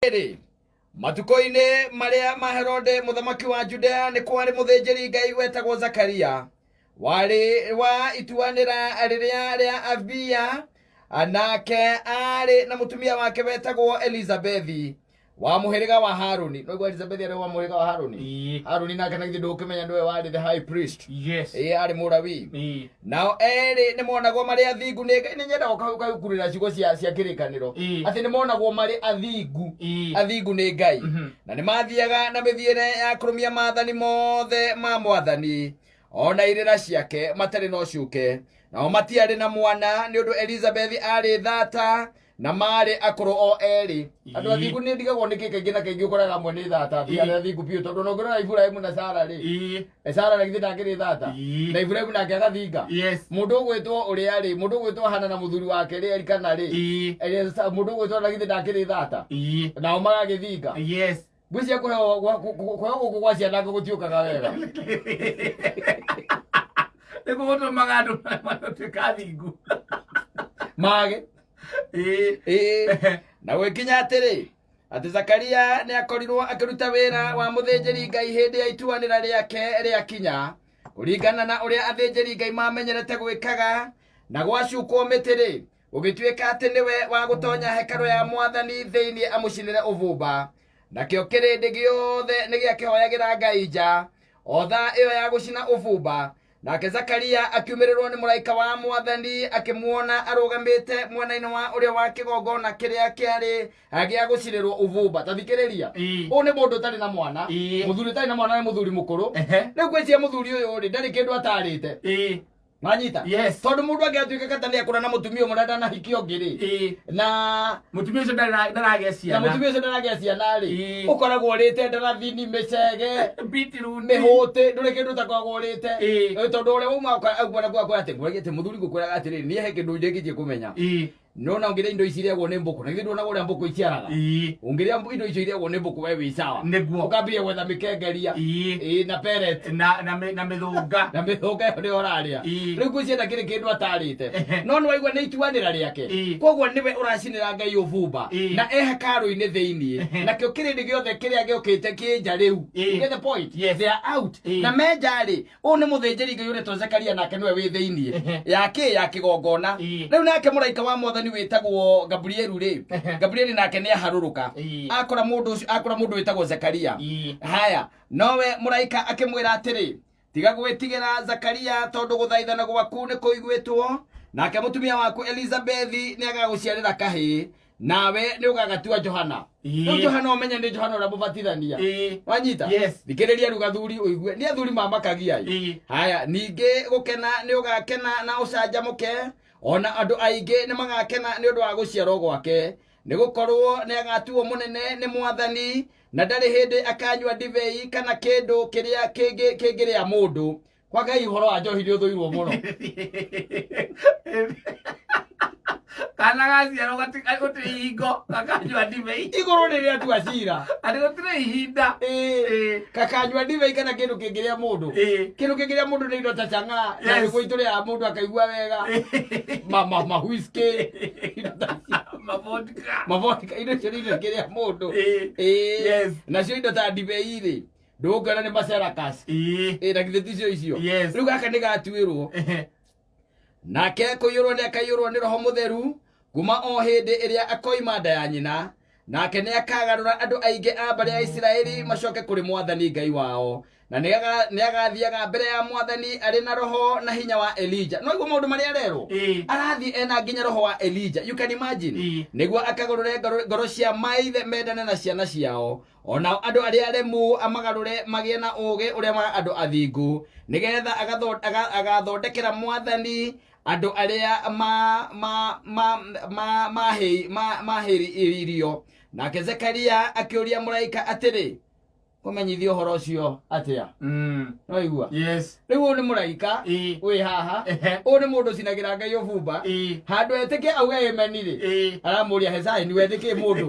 Rĩrĩ, matukũ-inĩ marĩa ma Herode mũthamaki wa Judea nĩ kwarĩ mũthĩnjĩri Ngai wetagwo Zakaria, warĩ wa ituanĩra rĩrĩa rĩa Abia, nake aarĩ na mũtumia wake wetagwo Elizabethi wa mũhĩrĩga wa Haruni. Noiguo Elizabethi arĩ wa mũhĩrĩga wa Haruni. Haruni nake na githĩ ndũkĩmenya nĩwe warĩ the high priest. Ĩĩ, arĩ Mũlawii. Nao erĩ nĩ monagwo marĩ athingu nĩ Ngai. Nĩ nyendaga ũkahukurĩra ciugo cia kĩrĩkanĩro atĩ nĩ monagwo marĩ athingu athingu nĩ Ngai, na nĩ mathiaga na mĩthiĩre ya kũrũmia maathani mothe ma Mwathani ona irĩra ciake matarĩ na ũcuke. Nao matiarĩ na mwana nĩ ũndũ Elizabethi arĩ thata na marĩ akũrũ o erĩ. Andũ athingu nĩ ndigagwo nĩkĩ kaingĩ na kaingĩ ũkoraga amwe nĩ thata, ti arĩa athingu biũ, tondũ ona ũngĩrora Iburahĩmu na Sara rĩ, Sara na githĩ ndakĩrĩ thata? Na Iburahĩmu nake agathinga. Mũndũ ũgwĩtwo ũrĩa rĩ, mũndũ ũgwĩtwo Hana na mũthuri wake rĩ, Elikana rĩ, mũndũ ũgwĩtwo na githĩ ndakĩrĩ thata? Nao magagĩthinga. Ngwĩciria kũheo gũkũ gwa ciana gũtiũkaga wega. Nĩguo gũtũmaga andũ matuĩka athingu. Mage. Ĩĩ. Na gwĩkinya atĩrĩ, atĩ Zakaria nĩ akorirwo akĩruta wĩra wa mũthĩnjĩri Ngai hĩndĩ ya ituanĩra rĩake rĩakinya, kũringana na ũrĩa athĩnjĩri Ngai mamenyerete gwĩkaga, na gwacukwo mĩtĩ-rĩ, gũgĩtuĩka atĩ nĩwe wa gũtonya hekarũ ya Mwathani thĩinĩ amũcinĩre ũbumba. Nakĩo kĩrĩndĩ gĩothe nĩ gĩakĩhoyagĩra Ngai nja o thaa ĩyo ya gũcina ũbumba. Nake Zakaria akiumĩrĩrwo nĩ mũraika wa Mwathani, akĩmuona arũgamĩte mwena-inĩ wa ũrĩo wa kĩgongona kĩrĩa kĩarĩ gĩa gũcinĩrwo ũbumba. Ta thikĩrĩria, ũyũ nĩ mũndũ ũtarĩ na mwana, mũthuri ũtarĩ na mwana nĩ mũthuri mũkũrũ. Rĩu ngwĩciria mũthuri ũyũ rĩ, ndarĩ kĩndũ atarĩte. Wanyita? Yes. Tondũ mũndũ angĩatuĩka kata nĩ akũra na mũtumia ũmwe na ndanahikia ũngĩ rĩ, na Mũtumia ũcio ndaragĩa na ciana. Mũtumia ũcio ndaragĩa ciana rĩ, ũkoragwo ũrĩte ndarathini, mĩcege, Beetroot. Mĩhũtĩ, ndũrĩ kĩndũ ũtakoragwo ũrĩte. Tondũ ũrĩa wauma auma na kwakwa atĩ ngwĩragia atĩ mũthuri, ngũkwĩraga atĩrĩrĩ, niĩ he kĩndũ ndĩkĩtie kũmenya. Nona ũngĩrĩa indo ici irĩagwo nĩ mbũkũ, na githĩ nduonaga ũrĩa mbũkũ iciaraga? Ũngĩrĩa indo icio irĩagwo nĩ mbũkũ, we wĩ sawa. Ũkambĩrĩria gwetha mĩkengeria. Ĩĩ, na pellet. Na mĩthũnga. Na mĩthũnga ĩyo nĩyo ũrarĩa. Rĩu ngwĩciria ndakĩrĩ kĩndũ atarĩte. No nĩ waigua nĩ ituanĩra rĩake. Koguo nĩwe ũracinĩra Ngai ũbumba na e hekarũ-inĩ thĩinĩ. Nakĩo kĩrĩndĩ gĩothe kĩrĩa gĩũkĩte kĩ nja rĩu. Ĩĩ. You get the point? Yes. They are out. Na me nja rĩ, Ũyũ nĩ mũthĩnjĩri Ngai ũretwo Zekaria, nake nĩwe wĩ thĩinĩ ya kĩ ya kĩgongona. Rĩu nake mũraika wa Mwathani wĩtagwo Gabrieli rĩ, Gabrieli nake nĩ aharũrũka. Akora mũndũ ũcio, akora mũndũ wĩtagwo Zekaria. Haya, nowe mũraika akĩmwĩra atĩrĩ, "Tiga gwĩtigĩra, Zakaria, tondũ gũthaithana gwaku nĩ kũiguĩtwo, nake mũtumia waku Elizabethi nĩ agagũciarĩra kahĩĩ, nawe nĩ ũgagatua Johana." Rĩu Johana, ũmenye nĩ Johana ũrĩa mũbatithania. Wanyita? Yes. Thikĩrĩria rĩu gathuri ũigue nĩ athuri mamakagia ĩ. Haya, ningĩ gũkena nĩ ũgakena na ũcanjamũke, ona andũ aingĩ nĩ magakena nĩ ũndũ wa gũciarwo gwake, nĩ gũkorwo nĩ agatuo mũnene nĩ Mwathani, na ndarĩ hĩndĩ akanyua ndibei kana kĩndũ kĩrĩa kĩngĩ kĩngĩrĩa mũndũ. Kwa Ngai, ũhoro wa njohi nĩ ũthũirwo mũno. Kana gaciarwo gũtirĩ ihingo gakanyua ndibei. Igũrũ rĩrĩa tua cira. Atĩ gũtirĩ ihinda. Ĩĩ, kakanyua ndibei kana kĩndũ kĩngĩrĩa mũndũ. Kĩndũ kĩngĩrĩa mũndũ nĩ indo ta chang'aa na nĩguo itũrĩaga mũndũ akaigua wega, ma ma ma whisky, indo ta icio. Mavodka. Mavodka, indo icio nĩ indo ingĩrĩa mũndũ. Ĩĩ. Nacio indo ta ndibei rĩ, ndũngĩona nĩ macerakas. Ĩĩ, na githĩ ticio icio? Yes. Rĩu gaka nĩ gatuĩrwo. Nake kũiyũrwo nĩ akaiyũrwo nĩ Roho Mũtheru kuma o hĩndĩ ĩrĩa akoima nda ya nyina, nake nĩ akagarũra andũ aingĩ a mbarĩ ya Isiraeli macoke kũrĩ Mwathani Ngai wao, na nĩ agathiaga mbere ya Mwathani arĩ na roho na hinya wa Elija. No iguo maũndũ marĩa arerwo. Arathiĩ ena nginya roho wa Elija, you can imagine. Nĩguo akagarũre ngoro cia maithe mendane na ciana ciao, onao andũ arĩa aremu amagarũre magĩe na ũũgĩ ũrĩa wa andũ athingu, nĩgetha agathondekera Mwathani andũ arĩa mahĩrĩirio. Nake Zekaria akĩũria mũraika atĩrĩ, "Kũmenyithia ũhoro ũcio atĩa?" No igua? Yes. Rĩu ũyũ nĩ mũraika wĩ haha. Ũyũ nĩ mũndũ ũcinagĩra Ngai ũbumba. Handũ etĩkie auge amen rĩ, aramũria hecai ni wetĩkie mũndũ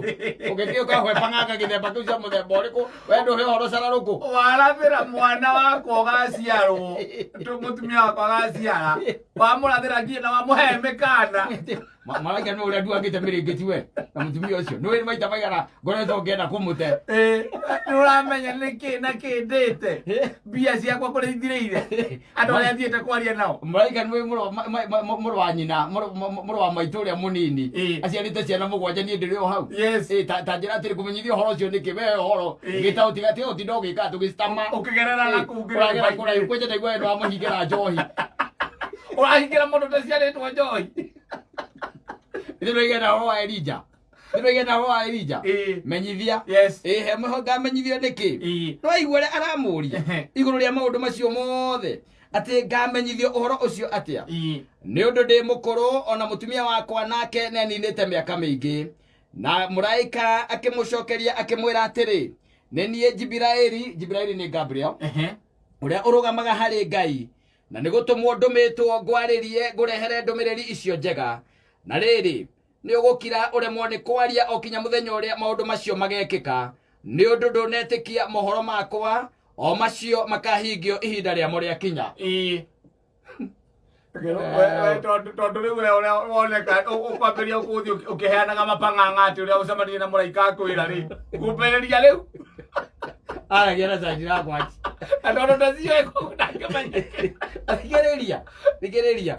ũgĩkĩ ũkahwe pang'anga gĩthemba kĩu cia mũthemba ũrĩkũ, we ndũhe ũhoro cararũkũ. Warathĩra mwana wakwa ũgaciarwo, mũtumia wakwa agaciara, wamũrathĩra nginya na wamũhe mĩkana. Maraika nĩ ũrĩa nduangĩte mĩrĩngĩti we na mũtumia ũcio nĩ wĩrĩ maita maigana ngoretwo ngĩenda kũmũte. Ĩĩ, nĩ ũramenya nĩkĩ na kĩ ndĩte mbia ciakwa kũrĩa ithirĩire andũ arĩa thiĩte kwaria nao. Mũraika nĩ mũrũ wa nyina, mũrũ wa maitũ ũrĩa mũnini, aciarĩte ciana 7, niĩ ndĩrĩ o hau. Ĩĩ, ta njĩra atĩrĩ, kũmenyithia ũhoro ũcio nĩkĩ we ũhoro gĩta ũtiga tiga ũtinda ũgĩka tũgĩcitama Ũkĩgerera na kũu ũragera kũraihu kwanja ndaigua we nĩwamũhingĩra njohi. Ũrahingĩra mũndũ ũtaciarĩtwo njohi. Nĩ ũhoro wa Elija, nĩ ũhoro wa Elija. Menyithia. Yes. Ĩĩ, he mũho ngamenyithio nĩkĩ? No igua ũrĩa aramũria igũrũ rĩa maũndũ macio mothe, atĩ ngamenyithio ũhoro ũcio atĩa? Nĩ ũndũ ndĩ mũkũrũ, ona mũtumia wakwa nake nĩ aninĩte mĩaka mĩingĩ. Na mũraika akĩmũcokeria akĩmwĩra atĩrĩ, nĩ niĩ Jibiraeli. Jibiraeli nĩ Gabriel, ũrĩa ũrũgamaga harĩ Ngai, na nĩ gũtũmwo ndũmĩtwo ngwarĩrie, ngũrehere ndũmĩrĩri icio njega. Na rĩrĩ, nĩ ũgũkira ũremwo nĩ kwaria o kinya mũthenya ũrĩa maũndũ macio magekĩka, nĩ ũndũ ndũnetĩkia mohoro makwa, o macio makahingio ihinda rĩamo rĩakinya. Tondũ rĩu we ũrĩa woneka ũkwambĩrĩria gũthiĩ ũkĩheanaga mapang'ang'a atĩ ũrĩa ũcemanirie na mũraika akwĩra rĩ, ngũmbĩrĩria rĩu. Aragia na canji language. Na tondũ ndacioĩ koguo ndangĩmenya. Thikĩrĩria, thikĩrĩria.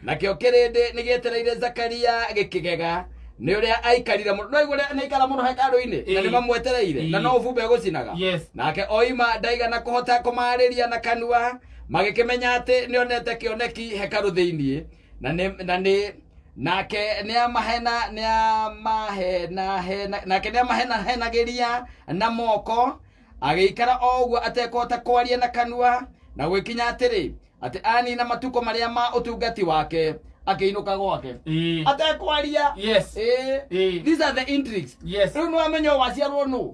Nakĩo kĩrĩndĩ nĩ gĩetereire Zakaria gĩkĩgega nĩ ũrĩa aikarire mũno. No igua ũrĩa nĩ aikara mũno hekarũ-inĩ na nĩ mamwetereire na no ũbumba egũcinaga. Nake oima ndaigana kũhota kũmaarĩria na kanua, magĩkĩmenya atĩ nĩonete kĩoneki hekarũ thĩinĩ. Na nĩ na nĩ nake nĩamahena nĩamahenahena nake nĩamahenahenagĩria na moko, agĩikara o ũguo atekũhota kwaria na kanua. Na gwĩkinya atĩrĩ, atĩ anina matukũ marĩa ma ũtungati wake, akĩinũka gwake. Atekwaria. Ĩĩ. These are the intrigues. Rĩu nĩ wamenya ũyũ waciarwo nũ,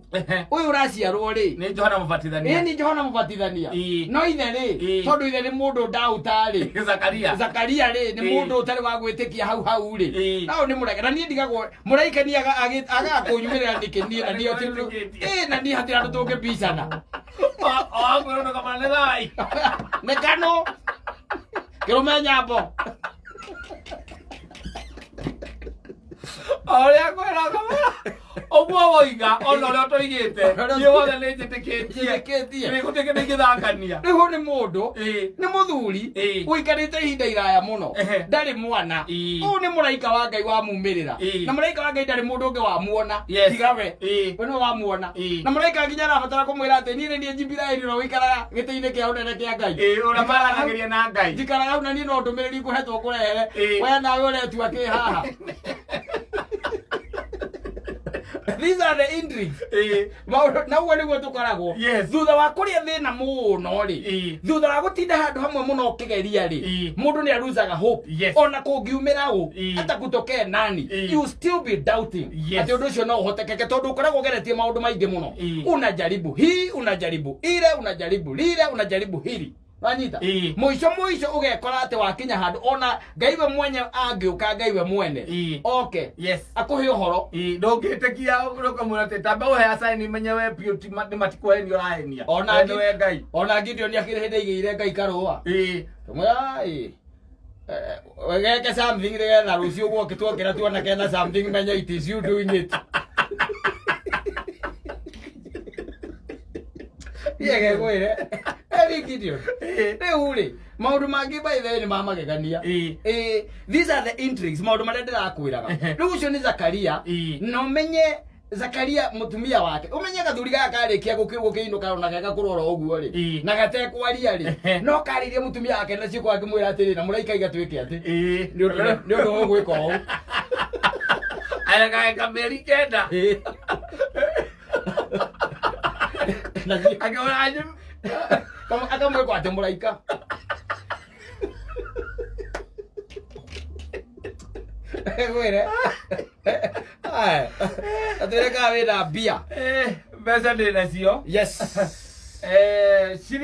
ũyũ ũraciarwo rĩ? Nĩ Johana Mũbatithania. Ĩĩ, nĩ Johana Mũbatithania. No ithe rĩ, tondũ ithe nĩ mũndũ ndauta rĩ, Zakaria. Zakaria rĩ, nĩ mũndũ ũtarĩ wa gwĩtĩkia hau hau rĩ. No nĩ mũraika, na niĩ ndigagwo mũraika nĩ agaga kũnyumĩrĩra nĩkĩ niĩ na niĩ Nĩwĩtĩkĩtie. Ĩĩ, na niĩ hatirĩ andũ tũngĩbicana. Wakwĩrwo ndũkamana nĩ thai. Nĩ kano kĩrũme nyambo. O ũrĩa kwĩra ũkamwĩra ũguo woiga, ona ũrĩa ũtoigĩte, niĩ wothe nĩ njĩtĩkĩtie. Njĩtĩkĩtie. Nĩ gũtirĩ kĩndũ ingĩthakania. Rĩu ũyũ nĩ mũndũ, nĩ mũthuri ũikarĩte ihinda iraya mũno, ndarĩ mwana. Ũyũ nĩ mũraika wa Ngai wamumĩrĩra. Na mũraika wa Ngai ndarĩ mũndũ ũngĩ wamuona tiga we. We nĩwe wamuona. Na mũraika nginya arabatara kũmwĩra atĩ niĩ nĩ niĩ Jibiraeli ũrĩa ũikaraga gĩtĩ-inĩ kĩa ũnene kĩa Ngai. Ĩĩ, ũrĩa maranagĩria na Ngai. Njikaraga hau na niĩ no ndũmĩrĩri ngũhetwo ngũrehere. We nawe ũretua kĩ haha? These are the intrigues. Maũndũ na ũguo nĩguo tũkoragwo. Thutha wa kũrĩa thĩna mũno rĩ, thutha wa gũtinda handũ hamwe mũno ũkĩgeria rĩ, mũndũ nĩ aruzaga hope. Ona kũngiumĩra ũ, hata kutokee nani, you still be doubting atĩ ũndũ ũcio no ũhotekeke, tondũ ũkoragwo ũgeretie maũndũ maingĩ mũno. Unajaribu hii, unajaribu ile, unajaribu lile, unajaribu hili, wanyita? Mũico mũico ũgekora atĩ wakinya handũ ona Ngai we mwenye angĩũka, Ngai we mwene oke akũhe ũhoro. Ĩĩ, ndũngĩtĩkia ũkamwĩra atĩ tamba ũhe acaini menye we biũ ti nĩ matikũhenia ũrahenia. Ona We nĩwe Ngai. Ona Gideon akĩrĩ hĩndĩ aigĩire Ngai karũa. Tumwĩra ĩ wegeke something nĩgetha rũciũ guoke tuokĩra tuona kena something, menye it is you doing it. Iye gekwĩre Eri Gideon. Rĩu rĩ, maũndũ mangĩ by the way nĩ ma magegania. Ĩĩ, these are the intrigues, maũndũ marĩa ndĩrakwĩraga. Rĩu ũcio nĩ Zakaria. Na ũmenye Zakaria mũtumia wake, ũmenye gathuri gaka karĩkia gũkĩinũka ona geka kũrora ũguo rĩ, na gatekwaria rĩ, no karĩrie mũtumia wake na ciĩko akĩmwĩra atĩrĩ, na mũraika iga twĩke atĩ nĩ ũndũ wa gwĩka ũũ. Aya gageka mĩeri 9. Ĩĩ. Na Akĩmwĩra akamwĩka atĩ mũraika ngwĩre atwĩre kana wĩna mbia. Mbeca ndĩ nacio. Yes. Ciringi